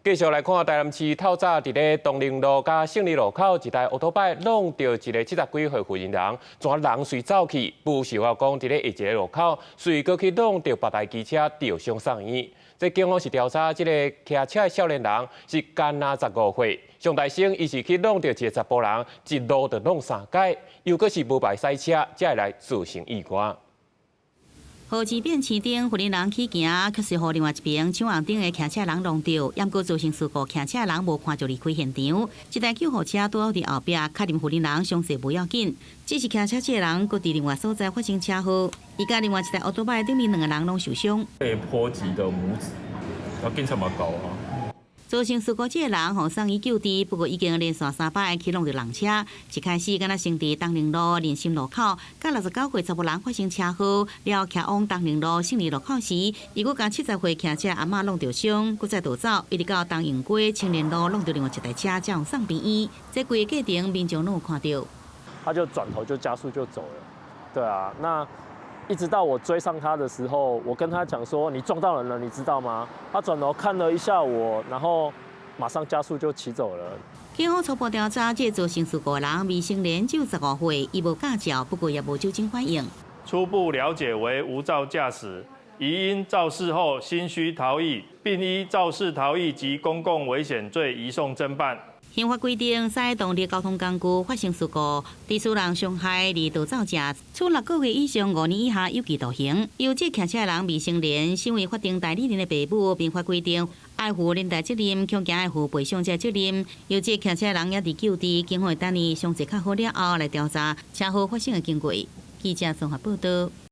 繼續來看台南市透早佇咧東寧路佮勝利路口，一台烏托擺挵著一个70幾歲婦人人，全人隨走去，無想到講佇咧下一个路口，隨閣去挵著別台機車，著傷送院。這警方是調查這个騎車的少年人是干焦15歲，上大聲伊是去挵著一个查埔人，一路就挵三擺，又閣是無牌駛車，才會來造成意外。予錢變市頂，婦人去行，卻是予另外一爿搶紅燈的騎車人挵著，猶閣造成事故，騎車人無看就離開現場。這台救護車拄好佇後壁，確認婦人傷勢無要緊，只是騎車這个人閣佇另外所在發生車禍，伊佮另外一台歐多擺頂面兩個人攏受傷。被波及的拇指，啊，警察嘛𠢕啊。造成事故這个人予送醫救治，不過已經連續三擺去挵著人車。一開始敢若先佇東寧路林森路口，佮69歲查埔人發生車禍，了騎往東寧路勝利路口時，伊閣共70歲騎車阿嬤挵著傷，閣再逃走，一直到東榮街青年路挵著另外一台車，才予送病院。這規个過程民眾攏有看著。他就轉頭就加速就走了，對啊，那一直到我追上他的時候，我跟他講說：“你撞到人了，你知道嗎？”他轉頭看了一下我，然後馬上加速就騎走了。警方初步調查，這造成事故的人未成年，只有15歲，伊無駕照，不過也無酒精反應。初步了解為無照駕駛，疑因肇事後心虛逃逸，並依肇事逃逸及公共危險罪移送偵辦。刑法規定，駛動力交通工具發生事故，致使人傷害而逃走者，處6個月以上5年以下有期徒刑。由這騎車人未成年，身為法定代理人的爸母，民法規定愛負連帶責任，恐驚愛負賠償這責任。由這騎車人也佇救治，警方會等伊傷勢較好了後來調查車禍發生的經過。記者綜合報道。